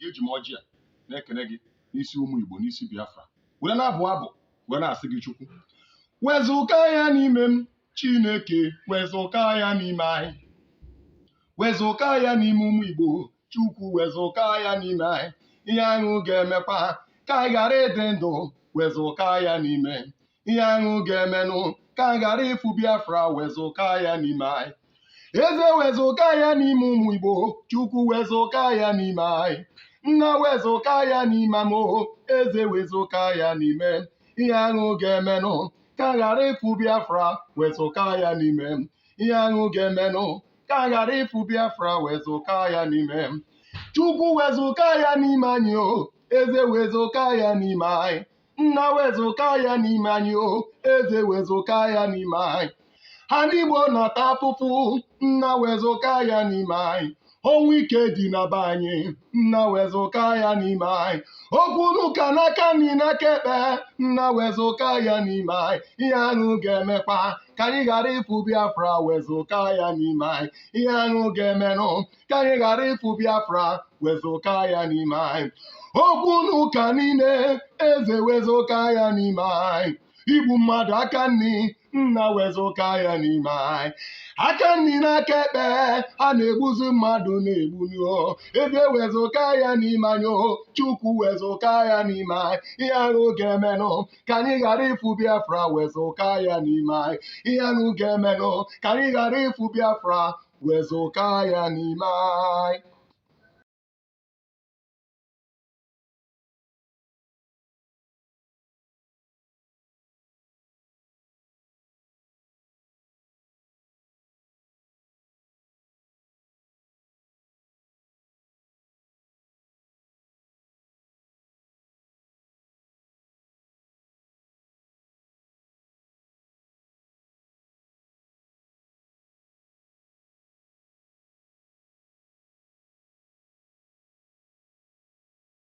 Eji m ọjị a na-ekene gị n'isi ụmụ Igbo, n'isi Biafra, were na-abụ abụ, wee na-asị gị, Chukwu, wezụga ya n'ime m. Chineke, wezụga ya n'ime anyị, wezụga ya n'ime ụmụ Igbo. Chukwu, wezụga ya n'ime anyị. Ihe ahụ ga-emekwa ka anyị ghara ịdị ndụ, wezụga ya n'ime. Ihe ahụ ga-emenụ ka anyị ghara ịfụ Biafra, wezụga ya n'ime anyị. Eze, wezụga ya n'ime ụmụ Igbo. Chukwu, wezụga ya n'ime anyị. Nna, wezụga ya n'ime m. Eze, wezụga ya n'ime. Ihe ahụ ga-emenụ ka ghara ịfụ Biafra, wezụga ya n'ime m. Ihe ahụ ga-emenụ ka ghara ịfụ Biafra, wezụga ya n'ime m. Chukwu, wezụga ya n'ime anyị o. Eze, wezụga ya n'ime anyị. Nna, wezụga ya n'ime anyị o. Eze, wezụga ya n'ime anyị. Ha ndị Igbo na-ata afụfụ. Nna, wezụga ya n'ime anyị. Ọnwụ ike dị na be anyị. Nna, wezụga ya n'ime anyị. Okwu n'ụka, n'aka nri, n'aka ekpe. Nna, wezụga ya n'ime anyị. Ihe ahụ ga-emekwa ka anyị ghara ịfụ Biafra, wezụga ya n'ime anyị. Ihe ahụ ga-emenụ ka anyị ghara ịfụ Biafra, wezụga ya n'ime anyị. Okwu n'ụka niile, eze, wezụga ya n'ime anyị. Igbu mmadụ aka nri, nna, wezụga ya n'ime anyị. Aka nri n'aka ekpe, a na-egbuzi mmadụ, na-egbu. Eze, wezụga ya n'ime anyị o. Chukwu, wezụga ya n'ime anyị. Ihe ahụ ga-emenụ ka anyị ghara ịfụ Biafra, wezụga ya n'ime anyị. Ihe ahụ ga-emenụ ka anyị ghara ịfụ Biafra, wezụga ya n'ime anyị.